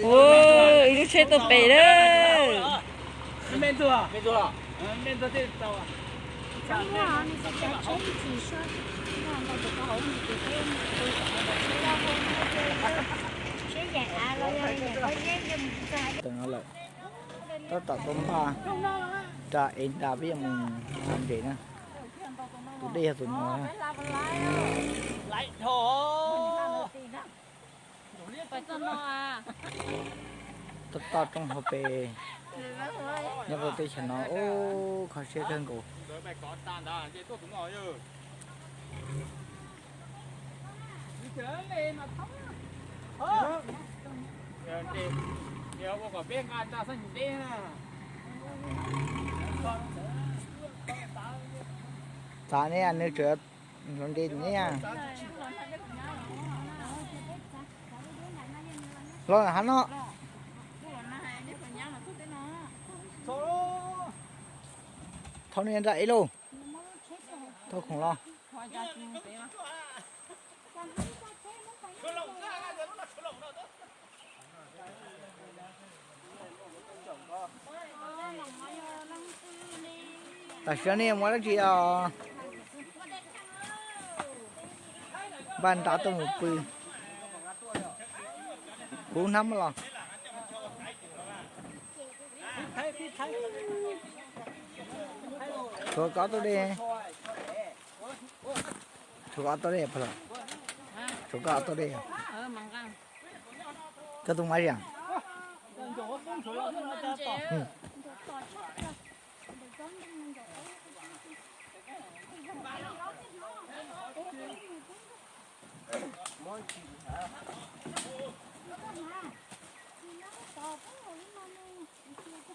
Ua, ib lub tsheb tuaj pem lawm. Tab tom tuaj npaj rau ev nra peb yuav mus ntses na. Tus dej yog tus no. Toj toj roob hauv pes, nyob rau teb chaws no ub kho siab kawg nkaus. Txav ne, nws tseem hluas nqi ne. Los hab no. Thauj nej nram ib lub, thauj khoom los. Tam sim no nej muaj dab tsi os? Npaj nra tuaj mus pw. Kuv hnab muab los. Tshuav koj ob tug dej. Tshuav koj ob tug dej, tshuav koj ob tug dej. Koj tus mas zias.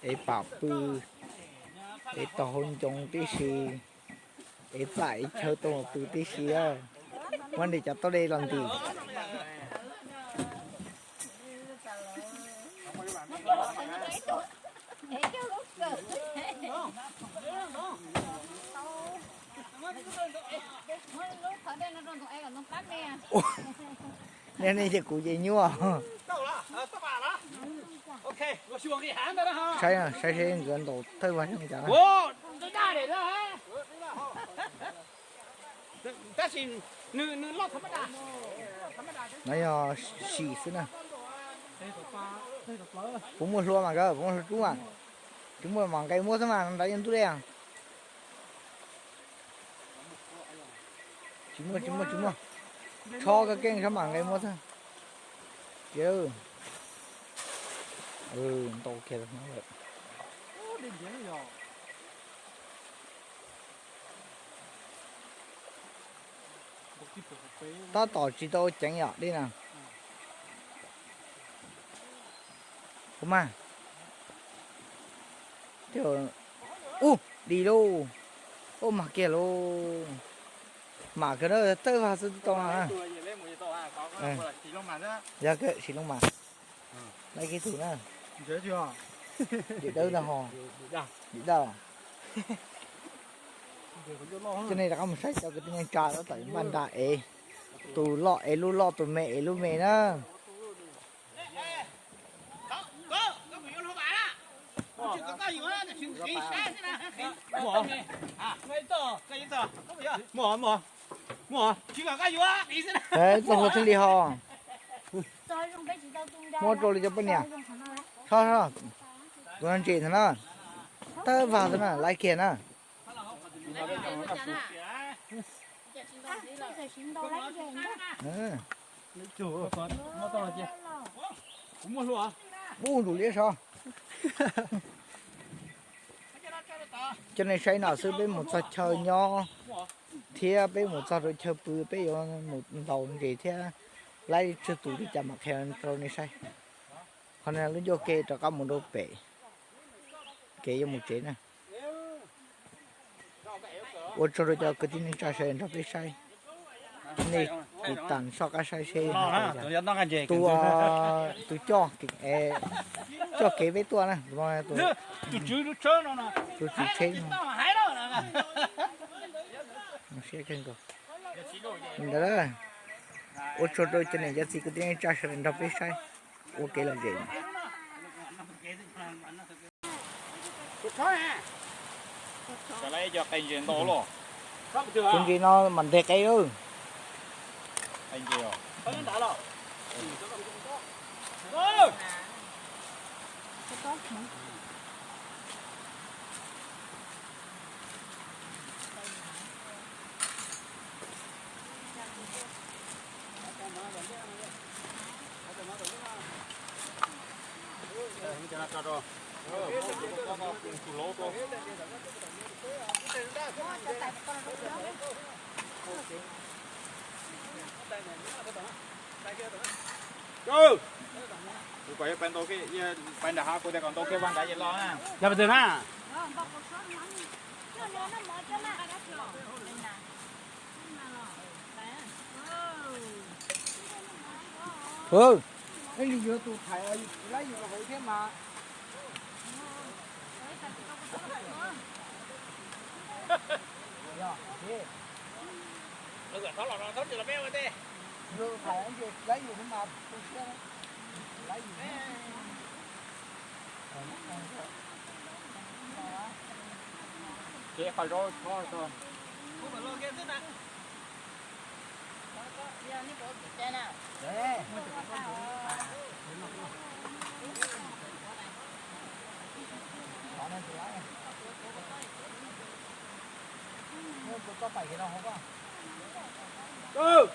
Ev pam pw, ev tau hauv ncoo tib si, ev txaj ev chaw tau pw tib si. Muab nws cov tau dej los ntis. Nej, nej ces kuv ces nyuaj. Saib, saib seb nkawd ntaus thawj vag zoo li cas na. No yog sim xwb na. Puas muaj hlua mas nkawd, puas muaj hlua rub mas. Tsis muaj mam nqe muab xwb mas nrad yog ntub dej. Tsis muaj, tsis muaj, tsis muaj. Tsho koj keej saib mam nqe muab xwb. Ntau kiag lawm. Tab tom tsis tau ceev yom dej na. Kuv mas, ub, dim lauj. Ub, mag kiag lauj. Mam kawg na, thawj vag xwb twb tau na. Yog kawg, sim loo mas. Laib kiag tus na. Dim dawb ntag ho. Dim daj. Coj nej rov qab mus saib cov kwv tij neej tsa tab tom npaj nra ev. Tus loj ev lub loj, tus me ev lub me na. Txoj hlua thiaj li ho. Muab rau li cov poj niam. Tso, tus no ntses ntag na. Thawj vag xwb na, laib kiag na. Ub, nrus liab sov. Coj nej saib no xwb, peb mus txog chaw nyob thiab peb mus txog rau chaw pw, peb yuav mus ntaus ntses thiab laib tsawg tus li cas mam qhia rau nej saib. Qhov no lub ncauj ke rov qab mus rau pem, kev yuav mus tsev na. Ua tsaug rau cov kwv tij neej tsa sawv daws nrog peb saib. Nej Kuv tam soj qab saib seb tus, tus coj kev peb tuaj na, tus tswv tsheb no. Ntawd, ua tsaug rau cov niam cov txiv kwv tij neej tsa sawv daws nrog peb saib ua kev lom zem. Tus ntses no mam nteg qe lawm. Kuv kom yog pais ntau kiag, pais nram hav kuv tias kom ntau kiag vaj nrad ces los na. Yog pais twg na? Ub, nej yuav tus thaiv laib yus los hauv thiab mas. Yus thaiv ces laib yus thiab mas tu siab, laib yus. Ces qhov zaub txhob tso. Tub,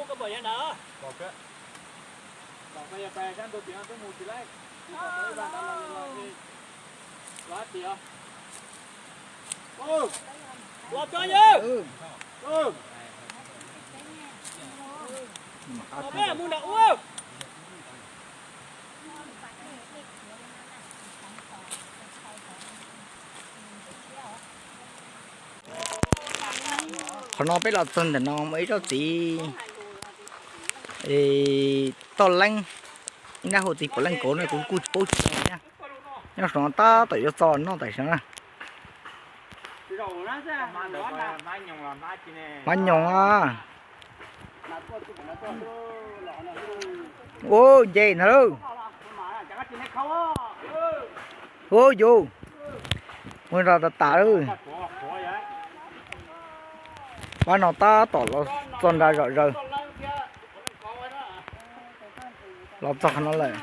koj pom yav ntawd? Kom koj yog pais sab ntuj tim no twb mus tsis laib. Los tias, los tso yawg. Los peb mus nram ub. Qhov no peb los txog ntawm no muaj ib tsob txiv toj leeb, ib nab hu txiv pom leej kauv no kuv kuj tsis paub tsis, nyob saum no tab tom yuav txo noj tam sim no na. Hmab nyoos a. Ub, nce ntag lauj. Ub yus, mus nrog tas tas lawm. Pab no tab tom los txog nra zom zaws. Los txog qhov no lawm.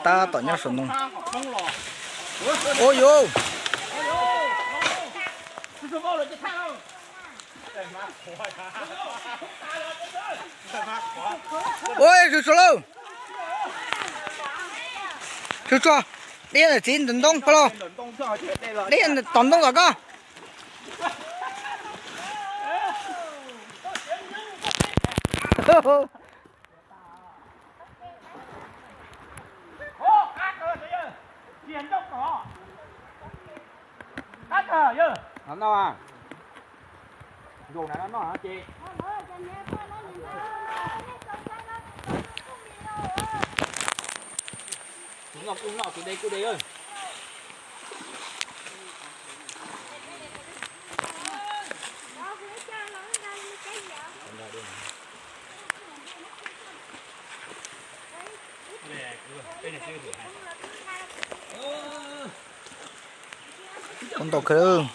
Tab tom nyob saum no. Ub yus. Ub, tsuag tsuag lauj. Tsuag tsuag. Dej ntawm txiv ntawm ntoo pab los. Dej tom ntoo tom koj. Tus noj kuj noj, tus de kuj de. Ntau kawg.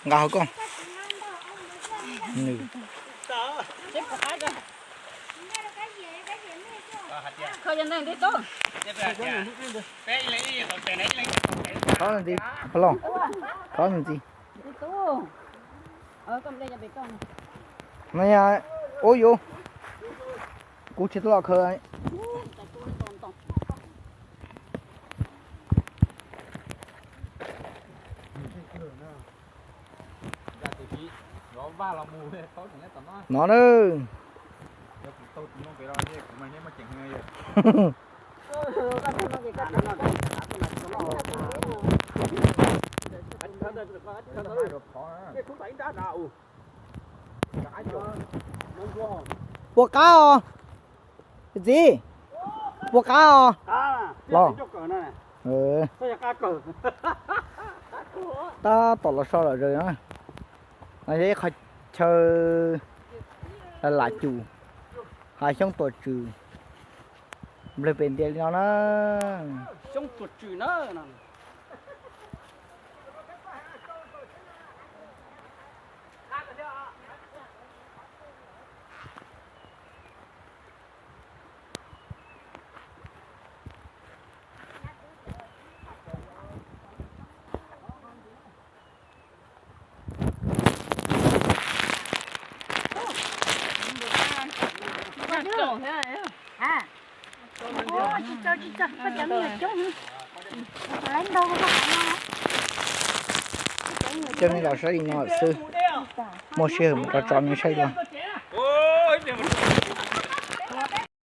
Nqa hauv koj. Thov ntxiv, thov ntxiv. No, ua yuav, kuv tsis tau los khaws. No na. Puas qab os txiv? Puas qab os? Los, tab tom los so lawm zaws na. No yog ib qho chaw lam cum, hav xyoob tuam tswm, nplawg pes ntia li no na. Coj nej los saib li no xwb, muaj sij hawm mam rov tso nej saib dua.